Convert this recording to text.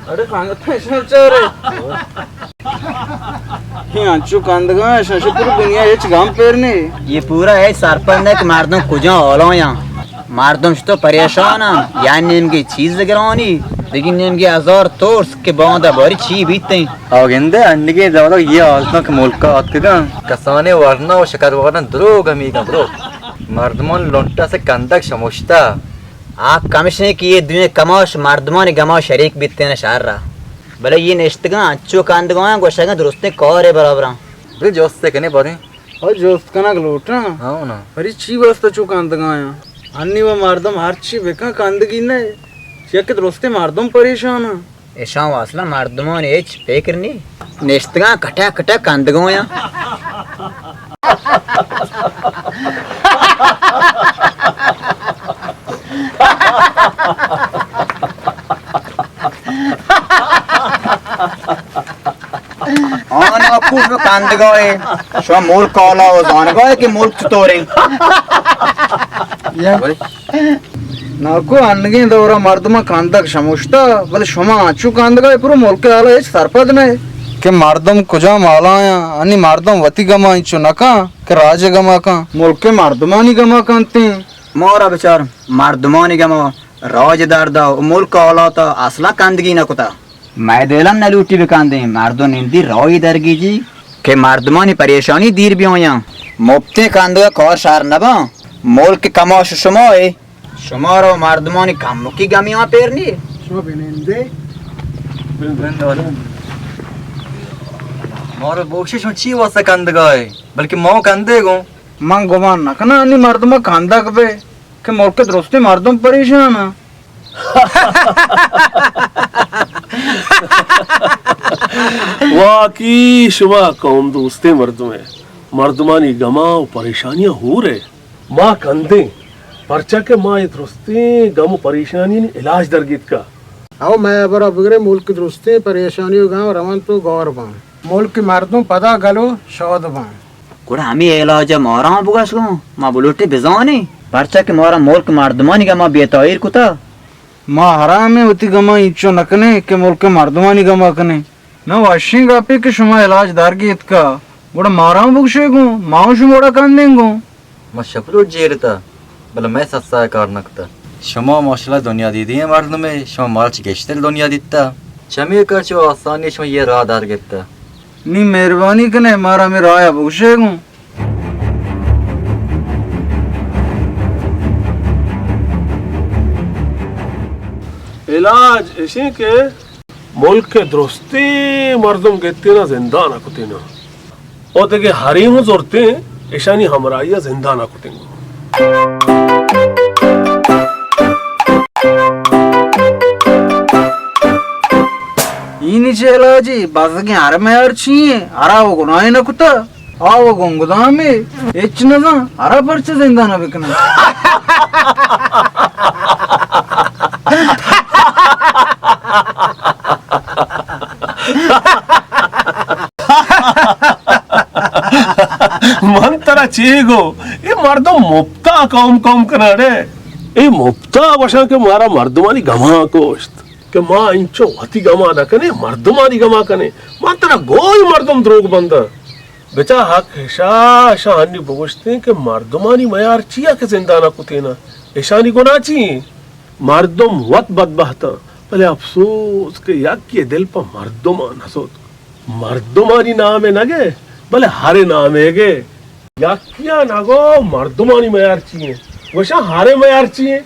اڑے خان، پیشن چورے۔ یہ انچو کندگاں، شش پر دنیا ہچ گم پیر نہیں۔ یہ پورا ہے سرپند ہے کہ مردم کجا حالا یاں۔ مردم شتو پریشان ہیں، یا نیمگی چیز گرانی، دیگی نیمگی ہزار ترس کہ باندا باری چی بیتیں۔ آگندے انگے دادا یہ حالتاں کہ ملکا آتکگاں۔ کسانے ورنا و شکر ورنا دروگ ہمیگاں دروگ۔ مردمان لنٹا سے کندگ شمشتا۔ آپ کمشیں کہ یہ دوئیں کماش مردمانی گما شریک بیتین شہر را۔ بلے یہ نشتگاں انچو کندگاں گوشگاں درستیں کارے برابراں۔ بلے جوستے کنے باریں۔ او جوست کنگ لوٹاں۔ ہاں نا۔ پری چی واسطہ چو کندگاں؟ انی و مردم ہر چی بکن کندگی نہ۔ چیا کہ درستیں مردم پریشان ہیں۔ اشاں واصلہ مردمان ہچ فکر نی۔ نشتگاں کٹا کٹا کندگاں یا۔ آن اکوش کندگاہ، شما ملک حالا و زانگاہ کہ ملک چطوریں۔ ناکو انگیں دورا مردم کندگ شموشتا، بلے شما انچو کندگاہ پرو ملک حالا ہچ سرپد نہ کہ مردم کجام حالا آیاں، انی مردم وتی گما انچو نکاں کہ راج گما کاں۔ ملک مردمانی گما کنتیں۔ مارا بچار، مردمانی گما، راج دردا و ملک حالاتا اصلا کندگی نکتا۔ مئے دلم نلوٹی بکندیں، مردم نندی راہی درگیجی کہ مردمانی پریشانی دیر بیایاں۔ مپتیں کندگا کار شر نباں۔ ملک کماش شما اے، شما را مردمانی کمکی گمیاں پیر نی۔ شما بنندے۔ مارا بوشش چی واسطہ کندگا اے، بلکہ ما کندے گوں۔ من گمان نکناں انی مردم کندگ بے کہ ملک درستیں مردم پریشان اں۔ واقعی شما قوم دوستیں مردم ئے، مردمانی گماں و پریشانیاں ہور ئے۔ ما کندیں، پرچا کہ ما اے درستیں گم و پریشانیانی علاج درگیتکا۔ او مئے ہبرا بگرے، ملک درستیں پریشانی و گم رونت و گور باں۔ ملک مردم پدا گل و شاد باں۔ گڑا ہمے علاج ء مارا ہم بگوش گوں، ما بلوٹیں بزانیں، پرچا کہ مارا ملک مردمانی گما بے تاہیر کتا۔ ما حرامیں وتی گما اینچو نکنیں کہ ملک مردمانی گما کنیں۔ نہ وشیں گپے کہ شما علاج درگیتکا، گڑا مارا ہم بگوشے گوں، ما ہم شموڑا کندیں گوں۔ ما شپ لوٹ جیرتا، بلے مئے سسا ء کار نہ کتہ۔ شما ماشاءاللہ دنیا دیدگیں مردمے، شما مارا چہ گیشتر دنیا دیتہ۔ چمے کار چو آسانی شما یہ راہ در گپتہ۔ نی مہربانی کنے مارا ہمے راہ ء بگشے گوں۔ علاج اشیں کہ ملک ء درستیں مردم گتینا زندان ء کتینا۔ او دگہ ہرے ہوں زرتیں، اشانی ہمراہی ء زندان ء کتیں۔ اینی چہ علاجے، بزگیں ہر میار چی ایں، ہرا و گناہے نہ کتا، آ و گنگدامے، ہچ نہ زان، ہرا پرچہ زندان ء بکناں۔ من ترا چے گو؟ اے مردم مپتا قوم قوم کناڑے۔ اے مپتا وشاں کہ مارا مردمانی گماں کوشت کہ ما انچو وتی گما نہ کنیں، مردمانی گما کنیں۔ من ترا گوئی مردم دروگ بندہ۔ بچا حق ہشا، اشاں ہنی بگوشتیں کہ مردمانی میار چیا کہ زندانا کتینا؟ اشانی گناہ چی ایں؟ مردم وت بدبہتاں، بلے افسوس کہ یکے دل پہ مردماں نہ زوت۔ مردمانی نام ء نہ گئے، بلے ہر نامے گئے۔ یکیا نہ گو مردمانی میار چی ایں؟ گوشاں ہر میار چی ایں؟